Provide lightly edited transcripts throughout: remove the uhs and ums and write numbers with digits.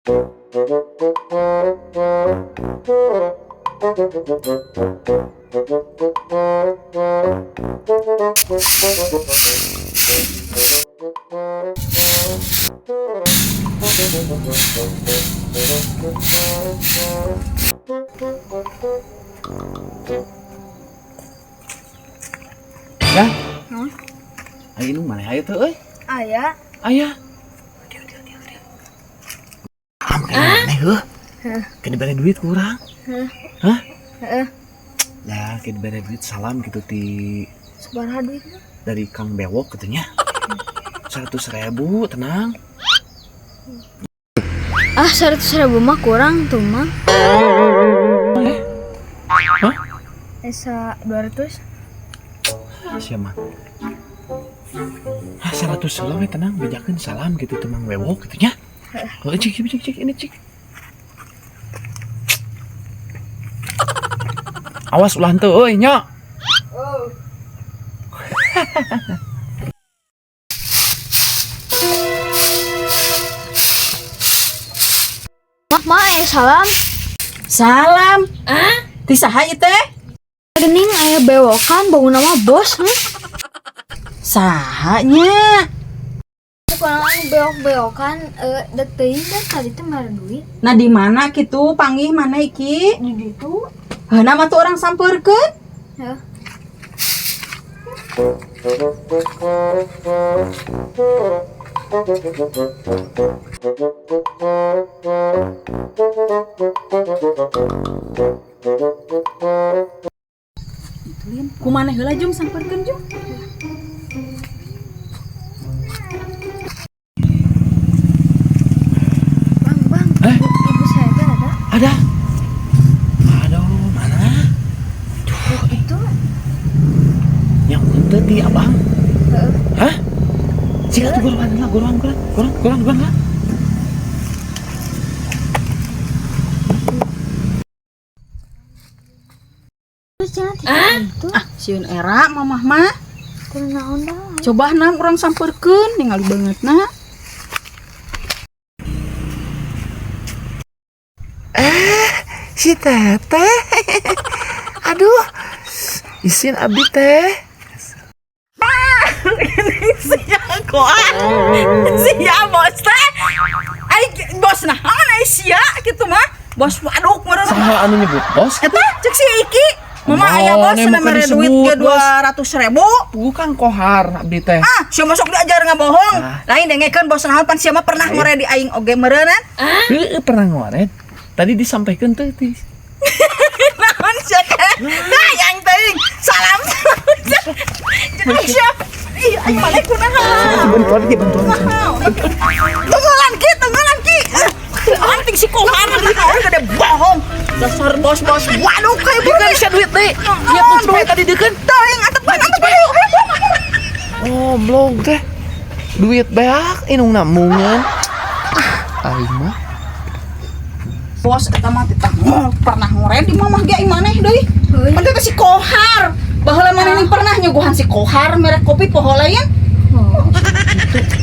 Ya. Hah? Ayo nu mana aya teu euy? Aya. Aya. Am maneh heuh. Ke dibere duit kurang. Hah? Heeh. Lah, ke dibere duit salam gitu ti Sabaraha duitna? Dari Kang Bewok katanya. 100.000, tenang. Ah, 100.000 mah kurang tuh mah. Hah? Esa 200. Siapa? Ah, 100 salam ya tenang, bejakeun salam gitu teh Mang Bewok gitu nya. Oh, cik cik cik cik ini cik. Awas ulah henteu euy nya. Mah, mah aya salam. Salam. Ah? Ti saha ieu teh? Gening aya bewokan bangun nama bos, heh. Saha nya? Bukan anu bewok-bewokan dek teuing da tadi teh mere duit. Nah di mana kitu panggih mana iki? Di ditu. Heuna mah tuh orang sampeurkeun. Heuh. Kumaneh heula jung sampeurkeun jung. Bang, bang. Eh? Ibu saya teh ada. Ada. Aduh, mana? Duh, Itu. Yang henteu ti abang. Heeh. Hah? Cik atuh gorowan lah, gorowan, gorowan, gorowan, gorowan, gorowan lah. Terus cenah ti itu. Ah, sieun era mamah mah. Kunaon dah. Coba nam urang sampeurkeun ningali bangetna. Si teteh. Aduh. Isin abdi teh. Sia koan. Sia bos teh. Ai bos nah, ai sia kitu mah. Bos waduk meureun. Saha anu nyebut bos? Eta cek si Iki. Mama Oh, aya bos nih, cenah bukan mere duit disebut, ge bos. 200.000. Bukan kohar abdi teh. Ah, sia masuk diajar ngabohong. Ah. Lain dengekeun bos naon pan sia mah pernah ngore di aing oge meureunnan. Heeh, pernah ngoret. Tadi disampaikan teh ti. Naon sia teh? Nah, yang teuing. Salam. Jadi sia. Ih, aing maneh kunaon? Bantuan ki, bantuan. Tunggulan ki, tunggulan ki. Anting si kohar naon gede bohong. Dasar bos-bos waduh kayak Bukan sia duit teh. Lihat tuh cepet tadi deukeun. Teuing atep atep ayo. Oh, blog teh. Duit beak inungna mungan. Aing mah. Bos eta mah titah pernah ngoren di mamah ge aing maneh deui. Heuy. Pan teh si kohar. Baheula maneh ning pernah nyuguhan si kohar merek kopi poho lain. Oh.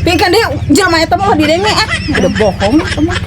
Pingkan deui jelema eta mah didenge ah. Udah bohong eta mah.